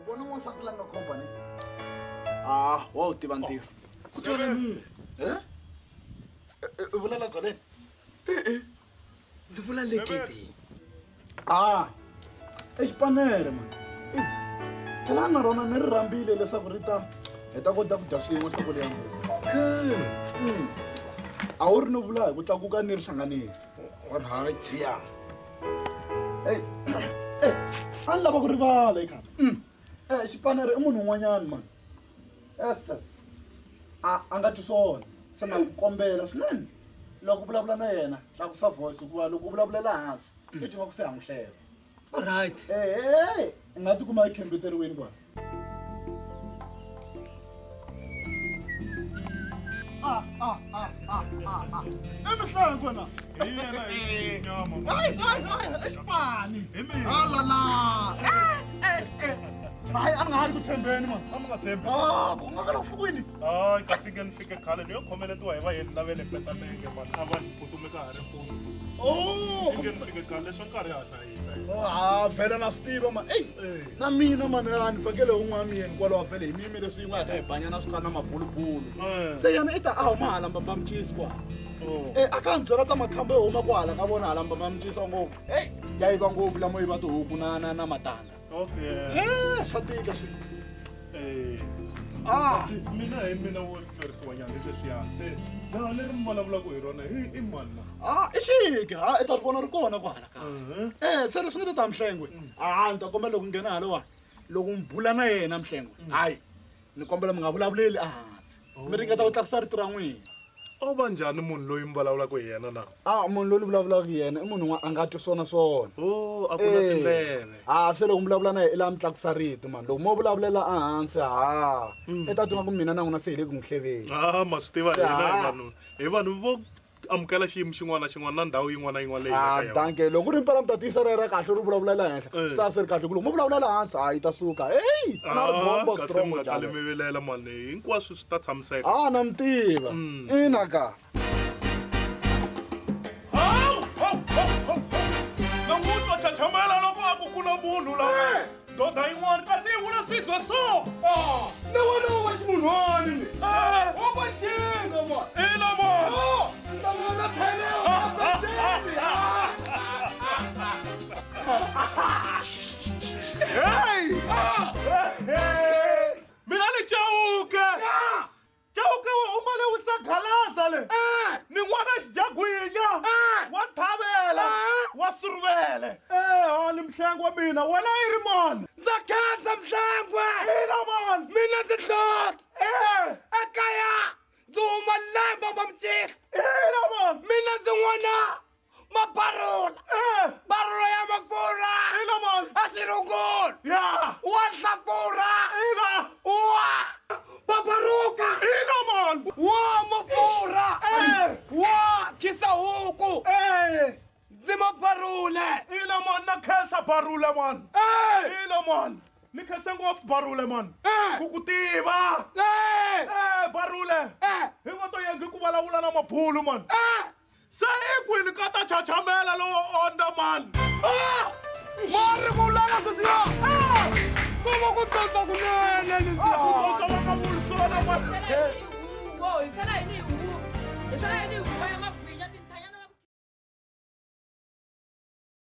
vona n'wansati la nga khomba ni a wa wu tiva ntirho Story munhu. Eh? I vula la byaleni E-e. Ndzi vula le gedeni. A i xipanere mani phela na rona ni ri rhambile leswaku ri ta hi ta kota ku dya swin'we nhloko leya Okay. A wu ri ni vula hi ku tlakuka ni ri hlanganisa. Alright. Ya. Ey, eh, a ni lava ku rivala i khata. Eh, xipanere i munhu un'wanyana mani. Ss a a nga twi swona se na ku kombela swinene loko u vulavula na yena tlakusa voice hikuva loko u vulavulela hansi i twa ku se ha n'wi hleva. Alright. Ehe, i nga tikuma i khembeteriwini kwala. Ah, ah, ah, ah, ah, ah. I mihlengo na. Hi yena hi nyama. Hayi, hayi, hayi, i xipani. Hi mina. Alala. Eh, eh, eh. Hayi, a ni nga ha ri ku tshembeni mani. A mi nga tshembi. Ah, ku nga kala ku fikwini. Hayi, kasi nge ni fike khale ni yo khomeletiwa hi vayeni lava le petamenge mani a va ni phutume ka ha ri mpundzu. Oh, Nge ni fike khale leswa nkarhi ya ha hlayisa. Ah, vhele na swi tiva mani. Eyi, na mina mani a ni fakele un'wana miyeni kwalaho vhele hi miyimi leswi yin'we ya ka hi banyana swi kana mabulubulu. Se yena i ta a huma hala mbambamcisi kwala. Oh. Eh, a ka ni byela ta makhamba yo huma kwala ka vona hala mbambamcisi ngopfu. Eyi, ya yiva ngopfu lamo yiva tihuku na na na matandza. Okay. Eh, swa tika swi. Eh. Ah, Kasi mina hi mina wo hlwerisiwa nyana hi sweswiya se jaha leri mi vulavulaka hi rona i mani na? ah, i xiki, ha i ta ri vona ri kona kwala ka. Eh, se leswi nga ta ta Mhlengwe. Ah, ni ta kombela loko nghena halowa. Loko mi bula na yena Mhlengwe. Hayi, ni kombela mi nga vulavuleli ehansi. Mi ringeta ku tlakusa rito ra n'wina. O va njhani munhu loyi mi vulavulaka hi yena na? Ah, munhu loyi ni vulavulaka hi yena i munhu un'wana a nga twi swona swona. Oh, a ku na tindleve. Ah, se loko mi vulavula na yena i lava mi tlakusa rito mani. Loko mo vulavulela ehansi ha, i ta twa ku mina na n'wina se hi le ku n'wi hleveni. Ah, ma swi tiva hina hi Ah. vanhu hi vanhu vo amukela xiyimo xin'wana na xin'wana na ndhawu yin'wana na yin'wana leyi hi nga Ah, ka yona. danke. Loko ku ri mpela mi ta tiyisa ra kahle ri vulavulela henhla. Swi ta swi ri kahle ku loko mo vulavulela hansi hayi yi ta suka. Hey, na ri Ah, bombo kasi mi strong nga kali njhani. mi vilela mani hinkwaswo swi ta tshamiseka. Ah, na mi tiva. Ina ka. Hawu, hawu, hawu, hawu, hawu. Na n'wi twa chachamela loko a ku ku na munhu la doda yin'wana kasi yi vula sizwe so. Na wena u va ximunhwani ni. Eh, Wo va cinga ma. ina mani. Oh, ntanga na thele wa Hey! Mina ni Chauke. Chauke wa huma le Wisagalaza le. Ni n'wana xijagwinya. Wa Nthavela. Wa Suruvele. Eh, ha ni mhlengo wa mina. Wena i ri mani? Ndza khensa Mhlengwe. Ina mani. Mina ndzi hlota. Eh, Ekaya ndzi huma lemba mamcisi. ina mani. Mina ndzi n'wana mabarula. Eh, Barula ya mafurha. ina mani. A xirhungulu. Ya. Wa nhlafurha. Ina. Wa paparuka. Ina mani. Wa mafurha. Eh. Wa khisa huku. Eh, Ndzi mabarule. ina mani na khensa barula mani. Eh. Ina mani. Ni khensa ngopfu barule mani. Eh. Ku ku tiva. Eh. Eh, barule. Eh. Hi nga to yengi ku vulavula na mabulu mani. Eh. Se i kwini ka ta chachamela lowo onda mani? Ah! Mari vulala sweswiya. Ah! Ku va ku tsotsa kunene A ku leswiya. tsotsa va nga vuli swona mani. Hi sala hi ni huvo. Hi sala hi ni huvo ya mabulu.